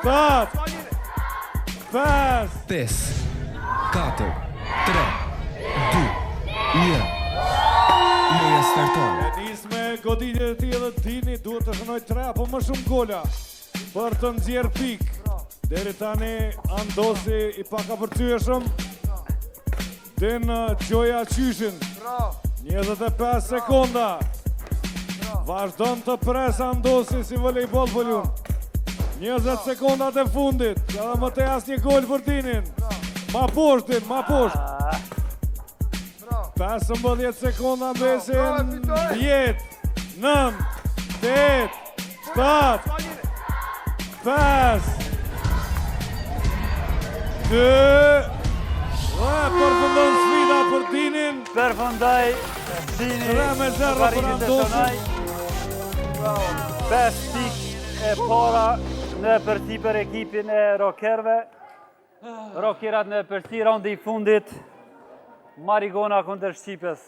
7, 5, 5, 4, 3, 2, 1. Loja starton. E nis me goditjet e tij edhe Dini duhet të shënojë 3 apo më shumë gola për të nxjerrë pikë. Deri tani Andosi i pakapërcyeshëm. Din gjoja qyshin. 25 sekonda. Vazhdon të presë Andosi si volejboll po lun. 20 sekondat e fundit. Edhe më tej asnjë gol për Dinin. Ma poshtë, Din, ma poshtë. 15 sekonda mbesin. 10, 9, 8, 7, 5, 2, dhe përfundon sfida për Dinin. Përfundoi Dini. 3-0 për Andosin. 5 pikë e para në epërsi për ekipin e rokerve. Rokerat në epërsi, raundi i fundit. Marigona kundër Shqipes.